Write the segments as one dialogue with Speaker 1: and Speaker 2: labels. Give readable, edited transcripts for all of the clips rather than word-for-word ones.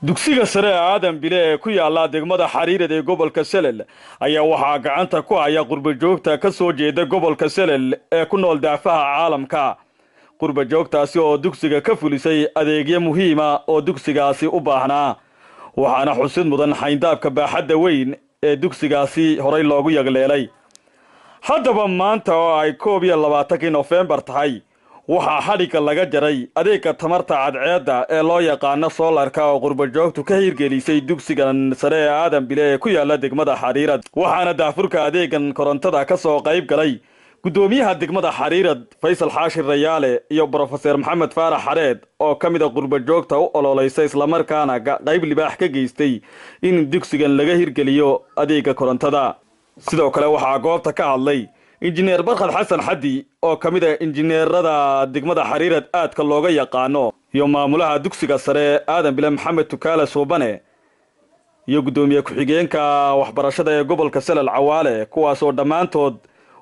Speaker 1: Dugsiga sare ee Aadan Bile ee ku yaala degmada Xariirad ee gobolka Selel ayaa waxaa gacanta ku haya qurbajoogta ka soo jeeda gobolka Selel ee ku nool daafaha caalamka. Qurbajoogtaasi oo dugsiga ka fulisay adeegyo muhiima oo dugsigaasi u baahnaa, waxaana xusid mudan xayndaabka baaxadda weyn ee dugsigaasi horay loogu yagleelay. Haddaba maanta oo ay 21-kii Nofembar tahay, waxaa xadhigga laga jaray adeegga tamarta cadceedda ee loo yaqaano soolarka oo qurbajoogtu ka hirgelisay dugsigan sare ee Aadan Bile ee ku yaala degmada Xariirad. Waxaana daafurka adeegan korontada ka soo qayb galay guddoomiyaha degmada Xariirad Faysal Xaashir Rayaale iyo Brofeser Maxamed Faarax Xareed oo ka mid a qurbajoogta u ololeysa islamarkaana qayb libaax ka geystay in dugsigan laga hirgeliyo adeegga korontada. Sidoo kale waxaa goobta ka hadlay Injineer Barkhad Xasan Xaddi oo ka mid a injineerada degmada Xariirad aadka looga yaqaano, iyo maamulaha dugsiga sare Aadan Bile Maxamed Tukaale Suubane, iyo guddoomiye ku-xigeenka waxbarashada ee gobolka Selal Cawaale, kuwaasoo dhammaantood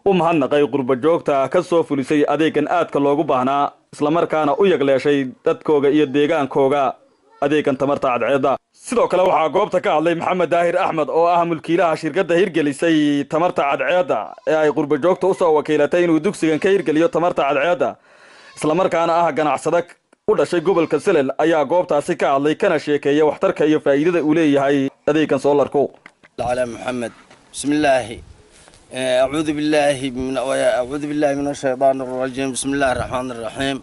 Speaker 1: u mahadnaqay qurbajoogta ka soo fulisay adeegan aadka loogu baahnaa islamarkaana u yagleeshay dadkooga iyo deegaankooga adeegan tamarta cadceedda. Sidoo kale waxaa goobta ka hadlay Maxamed Daahir Axmed oo ah mulkiilaha shirkadda hirgelisay tamarta cadceedda ee ay qurbajoogta usoo wakiilatay inuu dugsigan ka hirgeliyo tamarta cadceedda, islamarkaana ah ganacsado u dhashay gobolka Selel, ayaa goobtaasi ka hadlay kana sheekeeya waxtarka iyo faa'iidada uu leeyahay adeegan soolarku.
Speaker 2: على محمد. بسم الله، أعوذ بالله من الشيطان الرجيم. بسم الله الرحمن الرحيم.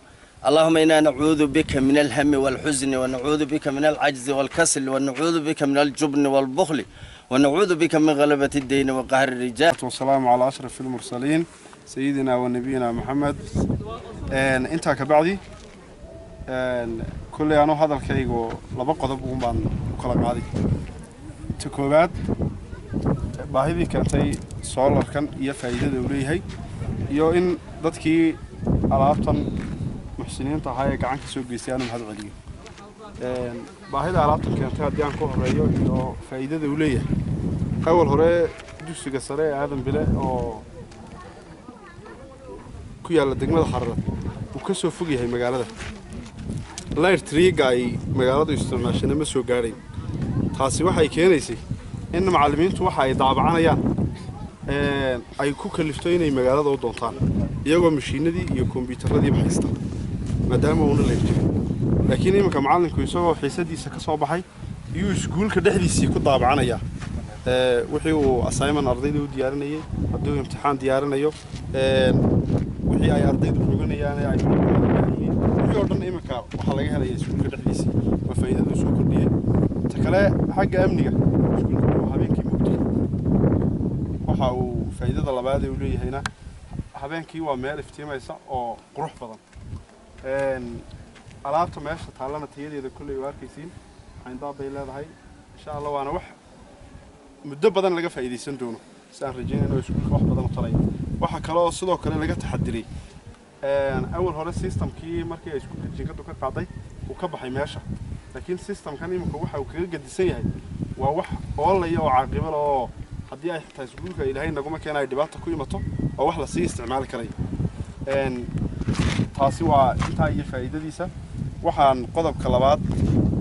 Speaker 2: اللهم إنا نعوذ بك من الهم والحزن، ونعوذ بك من العجز والكسل، ونعوذ بك من الجبن والبخل، ونعوذ بك من غلبة الدين وقهر الرجال.
Speaker 3: والسلام على أشرف المرسلين سيدنا ونبينا محمد. Intaa ka bacdi, kolley anuu hadalkaygu laba qodob uun baan u kala qaaday. Ta koowaad, baahidii keentay soolarkan iyo faa'iidada uu leeyahay, iyo in dadkii alaabtan muxsiniinta ahaa ee gacan ka soo geystay aanu mahad celiyo. Baahida alaabtan keentay haddii aan ku horeeyo iyo faa'iidada uu leeyahay, awal hore dugsiga sare ee Aadan Bile oo ku yaalla degmada Xararad uu ka soo fog yahay magaalada, layr triiga ay magaaladu isticmaashana ma soo gaadhayn. Taasi waxay keenaysay in macallimiintu waxa ay daabacanayaan ay ku kalifto inay magaalada u doontaan, iyagoo mashiinadii iyo kombiyuutaradiiba haysta, maadaama uuna layr jirin. Laakiin iminka macallinku isagoo xiisadiisa ka soo baxay iyuu iskuulka dhexdiisii ku daabacanayaa wixii uu assignment ardayda u diyaarinayay, haddii uu imtixaan diyaarinayo, wixii ay ardaydu roganayaan ee ay yihiin, wixii oo dhan iminka waxaa laga helaya iskuulka dhexdiisii. Waa faa'iidada uu soo kordhiyey. Ta kale, xagga amniga, iskuulka wuxuu habeenkii mugdi. Waxa uu faa'iidada labaad ee uu leeyahayna, habeenkii waa meel iftiimaysa oo qurux badan. Alaabta meesha taallana tayadeeda kolley waa arkaysiin, xayndaab bay leedahay insha Allah, waana wax muddo badan laga faa'iidaysan doono si aan rajaynayno, iskuulka wax badan u taraya. Waxaa kale oo sidoo kale laga taxadiray, awal hore systemkii markii ay iskuulka jinkadu ka qaaday uu ka baxay meesha, laakiin systemkan iminka waxa uu kaga gedisan yahay waa wax oolaya oo caaqibo leh, oo haddii ay xitaa iskuulka Ilaahay naguma keena ay dhibaata ku imato, oo wax lasii isticmaali karayo. Taasi waa intaa iyo faa'iidadiisa. Waxaan qodobka labaad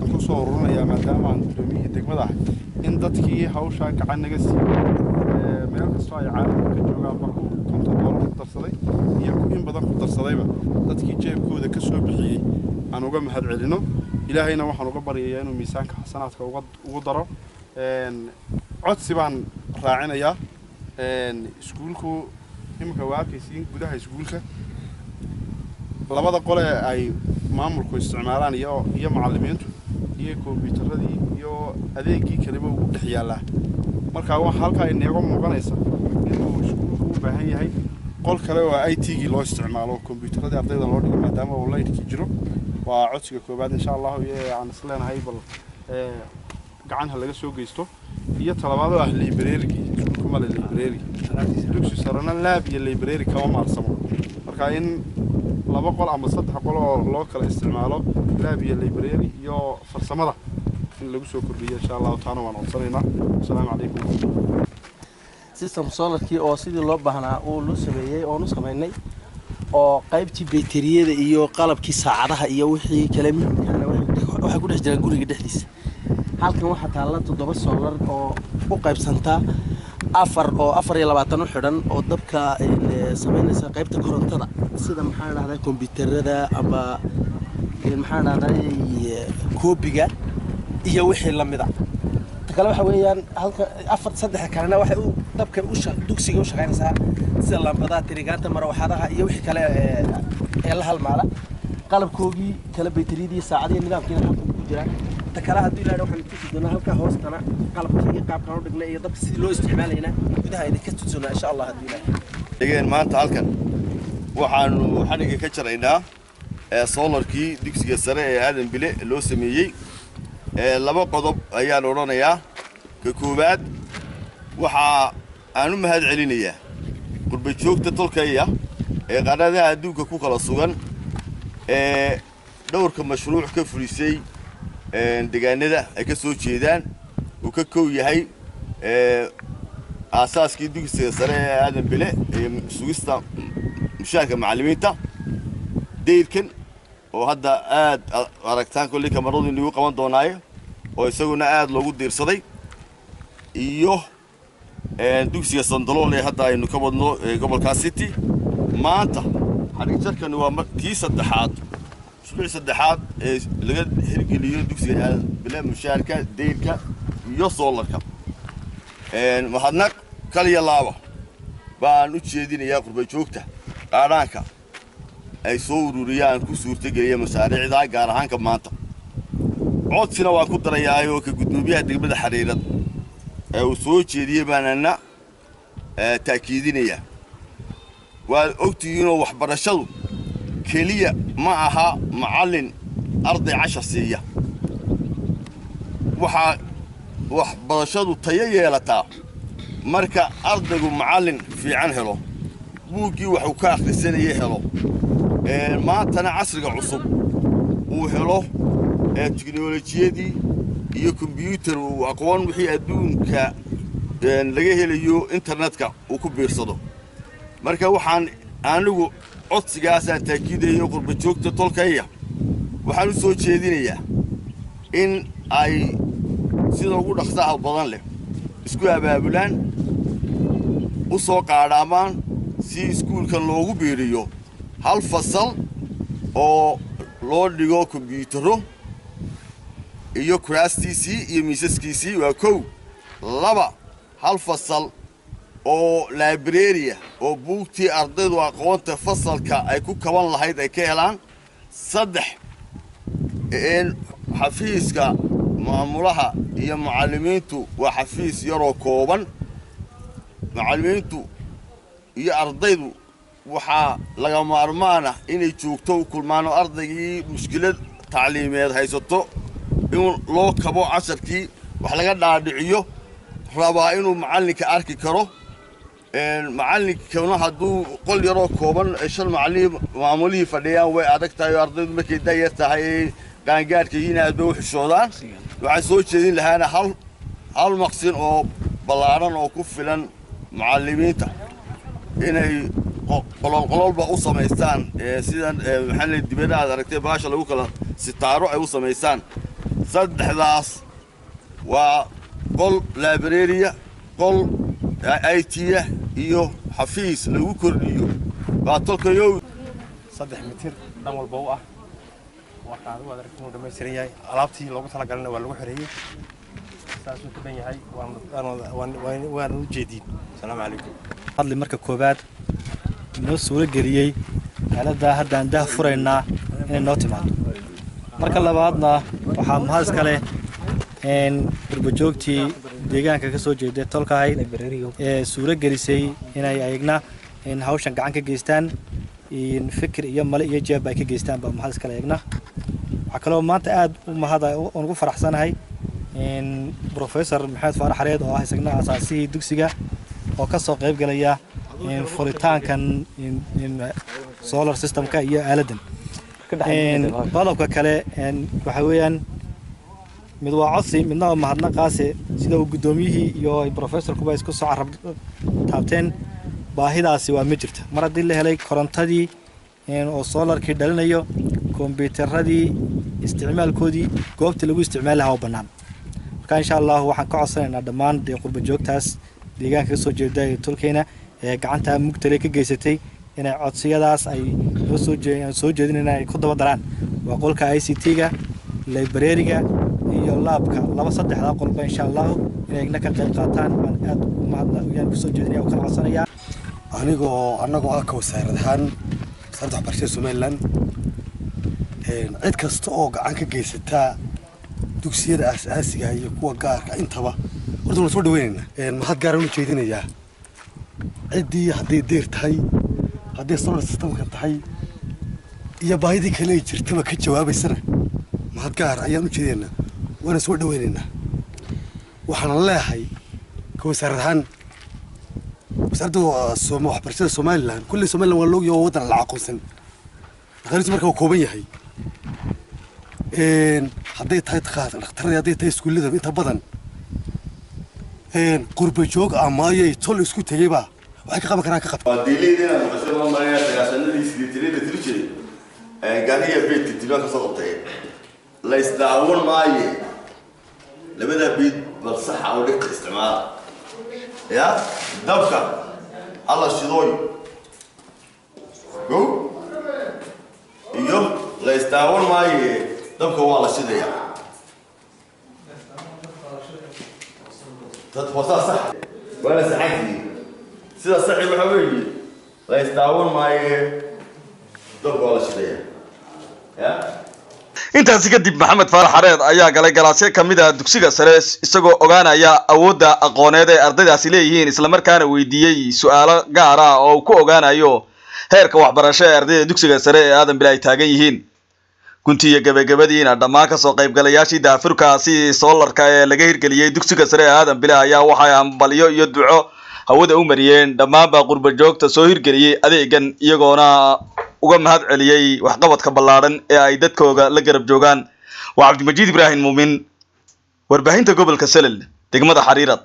Speaker 3: aan ku soo ururinayaa, maadaama aan guddoomiyihii degmada ahay, in dadkii hawshaa gacan naga siiyey meel kastoo ay caalamka ka joogaanba, ku $50 ku darsaday iyo ku in badan ku darsadayba, dadkii jeebkooda ka soo bixiyey aan uga mahad celino. Ilaahayna waxaan uga baryayaa inuu miisaanka xasanaadka ugu daro. Codsi baan raacinayaa. Iskuulku iminka waa arkaysiin gudaha iskuulka, labada qole ay maamulku isticmaalaan iyo macallimiintu iyo kombiyuutaradii iyo adeegii kaleba ugu dhex yaallaa. Marka waxa halkaa ineega muuqanaysa inuu iskuulku u baahan yahay qol kale oo IT-gii loo isticmaalo, kombiyuutaradii ardayda loo dhigo, maadaama uu laydhkii jiro. Waa codsiga koowaad insha Allahu iyo aan isleenahay bal gacan ha laga soo geysto. Iyo talabaad oo ah librarygii. Iskuulku male library, dugsi sarena lab iyo library kama maarsamo. Marka in laba qol ama saddex qol oo loo kala isticmaalo lab iyo library iyo farsamada in lagu soo kordhiyo insha Allahu, taana waan codsanaynaa. Asalaamu calaykum.
Speaker 4: System solarkii oo sidii loo baahnaa uu loo sameeyey oonu samaynay, oo qaybtii bayteriyada iyo qalabkii saacadaha iyo wixii kale muhimkaana waxay ku dhex jiraan guriga dhexdiisa. Halkan waxaa taalla 7 solar oo u qaybsanta 4 oo 24 u xidhan oo dabka samaynaysa qaybta korontada, sida maxaa dhahdaa kombiyuutarada ama maxaa dhahdaa koobiga iyo wixii la mid ah. Ta kale waxa weeyaan halka 4 3 kalena waxay u dabka u dugsiga u shaqaynaysaa sida lambadaha, tirigaanta, marawaxadaha iyo wixii kale ee la halmaala. Qalabkoogii kala, baytariyadii, saacadihii, nidaamkiina halkan ku jira. Ta kale haddii ilaahay waxaan tusi doonaa halka hoostana qalabkii iyo qaabkan u dhignay iyo dabka sidii loo isticmaalayna gudaha idinka tusi doonaa insha Allah haddii ilaahay.
Speaker 5: Dhigeen maanta halkan waxaanu xadhigga ka jaraynaa solarkii dugsiga sare ee Aadan Bile loo sameeyey. 2 qodob ayaan odhanayaa. Ka koowaad, waxaa aan u mahad celinayaa qurba joogta tolkaya ee qaaradaha adduunka ku kala sugan ee dhowrka mashruuc ka fulisay deegaanada ay ka soo jeedaan, uu ka kow yahay aasaaskii dugsiga sare ee Aadan Bile ee sugista mushaarka macallimiinta, dayrkan oo hadda aad aragtaan kolley kamaradu inagu qaban doonaayo oo isaguna aad loogu diirsaday, iyo dugsiga Sandalool ee hadda aynu ka wadno gobolka City. Maanta xadhig jarkani waa kii saddexaad, mashruucii saddexaad ee laga hirgeliyo dugsiga Aadan Bile, mushaarka, dayrka iyo soolarka. Mahadnaq kaliya laaba baan u jeedinayaa qurba joogta qaadhaanka ay soo ururiyaan ku suurtogeliya mashaariicda, gaar ahaanka maanta. Codsina waan ku darayaa oo ka guddoomiyaha degmada Xariirad ee uu soo jeediyey baanana taakiidinayaa. Waad ogtihiinoo waxbarashadu keliya ma aha macallin arday cashar siiya. Waxaa waxbarashadu tayo yeelataa marka ardaygu macallin fiican helo, buuggii waxuu ka akhrisanayay helo, maantana casriga cusub uu helo tiknolojiyadii iyo kombyuutar uu aqoon wixii adduunka laga helayo internetka uu ku biirsado. Marka waxaan anigu codsigaasaan taakiidayo qurba joogta tolkaya waxaan u soo jeedinayaa in ay sida ugu dhaqsaha badan leh isku abaabulaan, u soo qaadhaamaan si iskuulkan loogu biiriyo hal fasal oo loo dhigo kombyuutarro iyo kuraastiisii iyo miisaskiisii. Waa kow. 2, hal fasal oo library ah oo buugtii ardaydu aqoonta fasalka ay ku kaban lahayd ay ka helaan. 3, xafiiska maamulaha iyo macallimiintu waa xafiis yaroo kooban. Macallimiintu iyo ardaydu waxaa laga maarmaan ah inay joogto u kulmaan oo ardaygii mushkilad tacliimeed haysato in loo kabo casharkii wax laga dhaadhiciyo rabaa inuu macallinka arki karo. Macallinkuna hadduu qol yaroo kooban 5 macallin maamulihii fadhiyaan way adag tahay, oo ardaydu markay dayar tahay qaangaadhka yihiin aad bay u xishoodaan. Waxaan soo jeedin lahaana hal maqsin oo ballaaran oo ku filan macallimiinta inay qololqololba u samaystaan, sidan maxaa la dibadda aad aragtay baasha lagu kala sitaaro ay u samaystaan. 3daas waa qol library ah, qol IT-ya iyo xafiis lagu kordhiyo baa tolkayow.
Speaker 6: 3 mitir dhan walba u ah waxaad u aragtiin uu dhammaystiran yahay. Alaabtii loogu talagalana waa lagu xoreeyey, saasuu ku dhan yahay, waana u jeediin. Asalaamu calaykum.
Speaker 7: Hadli marka koowaad inoo suuro geliyey aaladdaa haddaan dah furaynaa inay noo timaado. Marka labaadna waxaa mahad iska leh qurbajoogtii deegaanka ka soo jeeday tolkahayd ee suuro gelisay inay ayagna hawshan gacan ka geystaan, fikir iyo male iyo jeeb ay ka geystaan baa mahad iska leh ayagna. Waxaa kaloo maanta aad u mahad oon ugu faraxsanahay Professor Maxamed Faarax Xareed oo ah isagna asaasihii dugsiga oo ka soo qayb galaya furitaankan solar systemka iyo aaladan. Qodobka kale waxa weeyaan mid waa codsi, midna waa mahadnaqaase. Sida uu guddoomiyihii iyo professorkuba isku soo carab taabteen, baahidaasi waa ma jirta mar haddii la helay korontadii oo solarkii dhalinayo, kombiyuutaradii isticmaalkoodii goobtii lagu isticmaali lahaa oo bannaan. Marka insha Allahu waxaan ka codsanaynaa dhammaan dee qurba joogtaas deegaanka kasoo jeeda ee tolkeyna ee gacanta mugtale ka geysatay inay codsiyadaas ay noo soo soo jeedinayna ay ku daba daraan. Waa qolka ICT-ga, library-ga iyo lab-ka, laba saddexdaa qolba insha Allahu inay igna ka qayb qaataan baan aad u mahadna yaan kusoo jeedinaya oo kala codsanayaa.
Speaker 8: Anigoo annagoo ah ka wasaarad ahaan, Wasaaradda Waxbarashada Somaliland, cid kasta oo gacan ka geysataa dugsiyada aasaasiga iyo kuwa gaarka intaba horta waan soo dhaweynaynaa. Mahad gaaraan u jeedinayaa ciddii, hadday deer tahay, hadday solar systemkan tahay iyo baahidii kale ay jirtaba ka jawaabaysana, mahad gaar ayaan u jeedinaynaa, waana soo dhaweynaynaa. Waxaana leeyahay ka wasaarad ahaan, Wasaaradda Waxbarashada Somaliland, kulley Somaliland waa loogiya, oo waddan la aqoonsan, dhaqaalihiisu marka waa kooban yahay. Hadday tahay dhakhtaradii, hadday tahay iskuullada, inta badan qurba joog ama ayay tol isku tegeyba waxay ka qaban karaan ka qabta.
Speaker 5: Waa diilayda inaad maqasho ma maranaya. 90-adii, 80-yada tiri jiray gaariga beedka tilmaan ka soo qabtay, la isdaawan maaye. Labadaa beed bal saxa oo dhigta isticmaala ya. Dabka alla shidooy go iyo la isdaawan maaye, dabka waa la shidaya. Dad wasaa sax waana saxantii. Sida saxi waxa weeye, la isdaawan maaye, dabka waa la shidaya ya.
Speaker 1: Intaasi kadib Maxamed Faarax Xareed ayaa galay galaasyo ka mid a dugsiga sare, isagoo ogaanaya awoodda aqooneed ee ardaydaasi leeyihiin, islamarkaana weydiiyey su-aalo gaar ah oo uu ku ogaanayo heerka waxbarasho ee ardayda dugsiga sare ee Aadan Bile ay taagan yihiin. Gunti iyo gebagabadiina dhammaan kasoo qaybgalayaashii daafurkaasi soolarka ee laga hirgeliyey dugsiga sare ee Aadan Bile ayaa waxay hambalyo iyo duco hawada u mariyeen dhammaanba qurba joogta soo hirgeliyey adeegan, iyagoona uga mahad celiyey waxqabadka ballaadhan ee ay dadkooga la garab joogaan. Waa Cabdimajiid Ibraahim Muumin, warbaahinta gobolka Selel, degmada Xariirad.